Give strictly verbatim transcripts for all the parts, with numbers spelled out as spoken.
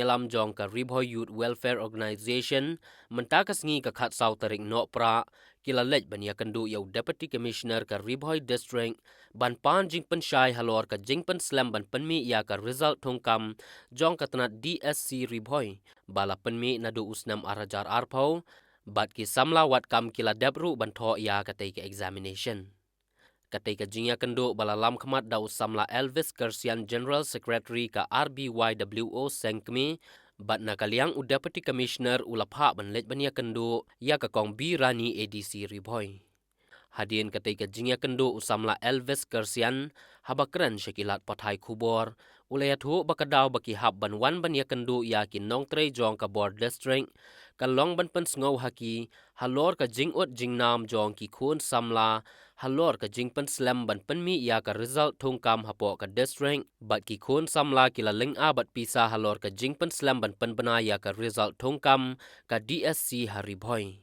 Lam jong ka Ri Bhoi Youth Welfare Organisation, mynta ka sngi ka khatsaw tarik Nohprah, ki la leit ban ïakynduh ïa u Deputy Commissioner ka Ri Bhoi District, ban pan jingpynshai halor ka jingpynslem ban pynmih ïa ka result thungkam jong ka tnat D S C Ri Bhoi, ba la pynmih naduh u snem ar hajar arphew, bad ki samla wad kam ki la dep ruh ban thoh ïa katei ka examination. Katei ka jingïakynduh ba la lam khmat da u samla Elvis Kersian, General Secretary ka R B Y W O Sengkmie, bad na ka liang u Deputy Commissioner u la phah ban leit ban ïakynduh ïa ka Kong B Rani, A D C Ri Bhoi. Hadien katei ka jingïakynduh u samla Elvis Kersian, haba kren sha ki lad pathai khubor, u la ïathuh ba ka daw ba ki hap ban wan ban ïakynduh ïa ki nongtrei jong ka bor district, ka long ban pynsngew ha ki halor ka jingud jingnam jong ki khun samla halor ka jingpynslem ban pynmih ïa ka result thungkam hapoh ka district, bad ki khun samla ki la lyngngoh bad pisa halor ka jingpynslem ban pynbna ïa ka result thungkam ka D S C ha Ri Bhoi.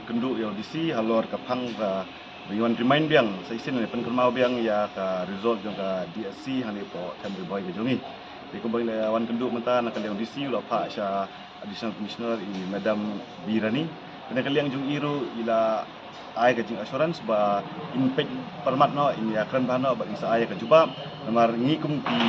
Kynduh ïa u D C halor ka phang ka, ba ïa wan remind biang sa shisien ne pynkynmaw biang ïa ka result jong ka D S C hangne hapoh Them Ri Bhoi ka jong ngi. Te kumba ngi la wan kynduh mynta, na ka liang u D C u la phah sha Additional Commissioner i Madam B Rani. Te na ka liang jong i ruh i la ai ka jing assurance ba in peit pyrmat noh, in ïakren bha noh bad in sa ai ka jubab. Namar ngi kum ki,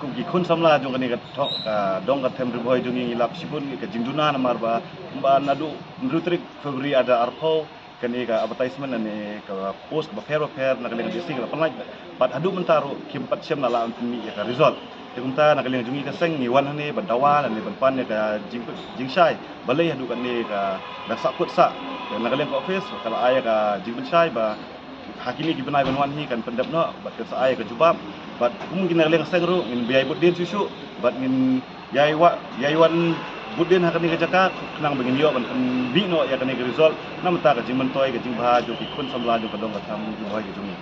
kum ki khun samla jong kane ka thok, ka dong ka Them Ri Bhoi jong ngi, ngi lap shibun ïa ka jingduna, namar ba kumba naduh hynriew tarik February ar hajar arphew, kane ka advertisement ne ka post bapher bapher na ka liang ka D S C ka la pynlait, bad haduh mynta ruh kim pat shem la lah ban pynmih ïa ka result. Te kumta na ka liang jong ngi ka seng ngi wan hangne ban dawa ne ban pan ïa ka jing, jingshai. Balei haduh katne ka dang sahkut sah. Na ka liang ka office ka la ai ïa ka jingpynshai ba ha kine ki bnai ban wan hi kan pyndep noh bad kan sa ai ïa ka jubab. Bad kum ngi na ka liang ka seng ruh ngin ïai bud dien shuh shuh bad ngin ïai wa, ïai wan bud dien ha kane ka jaka khnang ba ngin ïoh ban pynmih noh ïa kane ka result na ka bynta ka jingmyntoi ka jingbha jong ki khun samla jong ka dong ka Them Ri Bhoi ka jong ngi.